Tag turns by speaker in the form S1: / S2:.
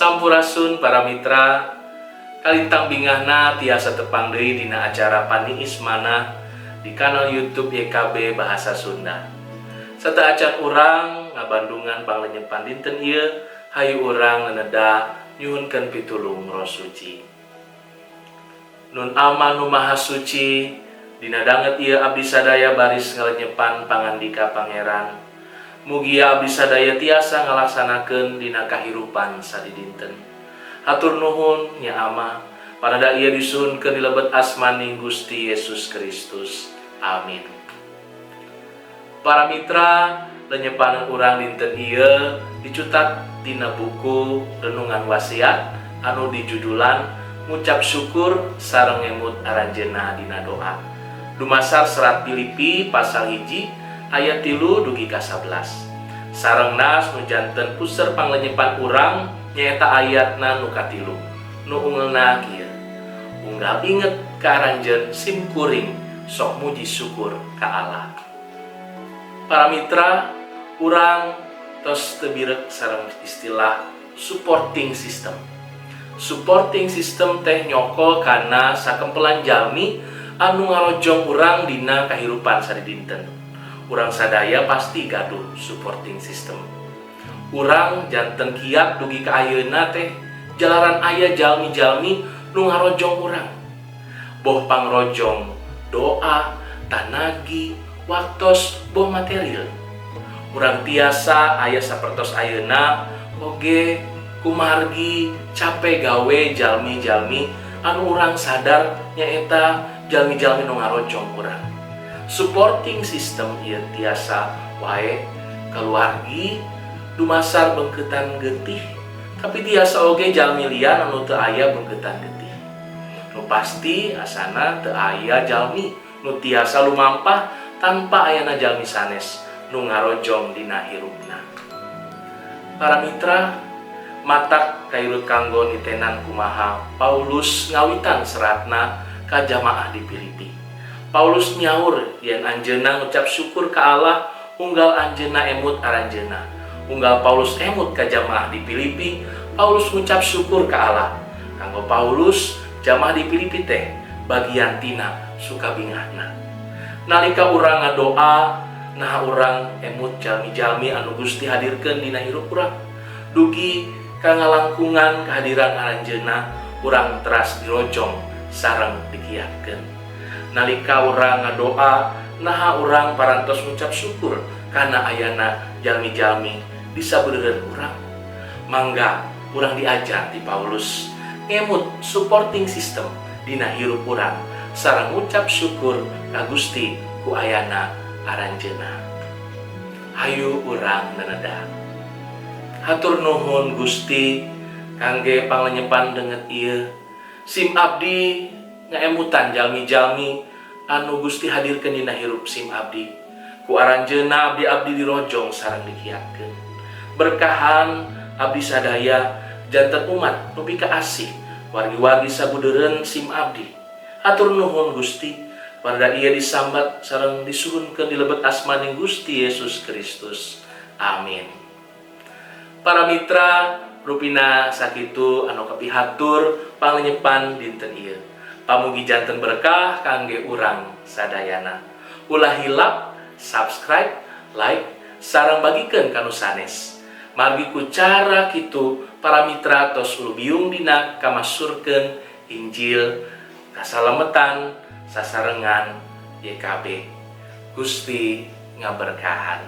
S1: Sampurasun, para mitra. Kalintang bingahna tiasa tepang deui dina acara Paniis Manah di kanal YouTube YKB Bahasa Sunda. Sateuacan urang ngabandungan panglenyepan dinten ieu, hayu urang neneda nyuhunkeun pitulung Roh Suci. Nun Ama nu Maha Suci, dina danget ieu abdi sadaya baris ngalenyepan pangandika Pangeran. Mugia abdi sadaya tiasa ngalaksanakeun dina kahirupan sadidinten. Hatur nuhun nya Ama, paneda ieu disuhunkeun di lebet asmaning Gusti Yesus Kristus. Amin. Para mitra, lenyepan urang dinten ieu dicutak dina buku Renungan Wasiat anu dijudulan Ngucap Syukur Sareng Ngemut Aranjeuna Dina Doa. Dumasar Serat Filipi pasal 1 ayat 3 dugi ka 11. Sareng nas nu janten puser panglenyepan urang nyaeta ayatna nu katilu. Nu ungelna kieu: "Unggal inget ka aranjeun, sim kuring sok muji syukur ka Allah." Para mitra, urang tos teu birek sareng istilah supporting system. Supporting system teh nyokol kana sakempelan jalmi anu ngarojong urang dina kahirupan sadidinten. Urang sadaya pasti gaduh supporting system. Urang janten kiat dugi ka ayeuna teh jalaran aya jalmi-jalmi nu ngarojong urang. Boh pangrojong doa, tanagi, waktos, boh material. Urang tiasa aya sapertos ayeuna oge kumargi capek gawe jalmi-jalmi anu urang sadar nyaeta jalmi-jalmi nu ngarojong urang. Supporting system ieu tiasa wae keluargi dumasar beungkeutan getih, tapi tiasa oge jalmi lian anu teu aya beungkeutan getih. Nu pasti asana teu aya jalmi nu tiasa lumampah tanpa ayana jalmi sanes nu ngarojong dina hirupna. Para mitra, matak kairut kanggo nitenan kumaha Paulus ngawitan seratna ka jamaah di Filipi. Paulus nyaur yen anjeunna ngucap syukur ka Allah unggal anjeunna emut aranjeunna. Unggal Paulus emut ka jamaah di Filipi, Paulus ngucap syukur ka Allah. Kanggo Paulus, jamaah di Filipi teh bagian tina sukabingahna. Nalika urang ngadoa, nah urang emut jalmi-jalmi anu Gusti hadirkeun dina hirup urang. Dugi ka ngalangkungan kehadiran aranjeunna, urang teras dirojong sareng dikiatkeun. Nalika urang ngadoa, naha urang parantos ngucap syukur karena ayana jalmi-jalmi di sabeuleureuh urang? Mangga urang diajar di Paulus ngemut supporting system dina hirup urang sareng ngucap syukur ka Gusti ku ayana aranjeunna. Hayu urang neneda. Hatur nuhun, Gusti, kangge panglenyepan danget ieu. Sim abdi ngaemutan jalmi-jalmi anu Gusti hadirkeun dina hirup sim abdi. Ku aranjeunna abdi-abdi dirojong sareng dikiatkeun. Berkahan abdi sadaya janten umat nu pikaasih wargi-wargi sabudeureun sim abdi. Hatur nuhun, Gusti. Pada ieu disambat sareng disuhunkeun di lebet asmaning Gusti Yesus Kristus. Amin. Para mitra, rupina sakitu anu kapihatur panglenyepan dinten ieu. Pamugi janten berkah kangge urang sadayana. Ulah hilap subscribe, like, sareng bagikeun ka nu sanes. Margi ku cara kitu para mitra tos lubiung dina kamasurkeun Injil kasalametan sasarengan YKB. Gusti ngaberkahan.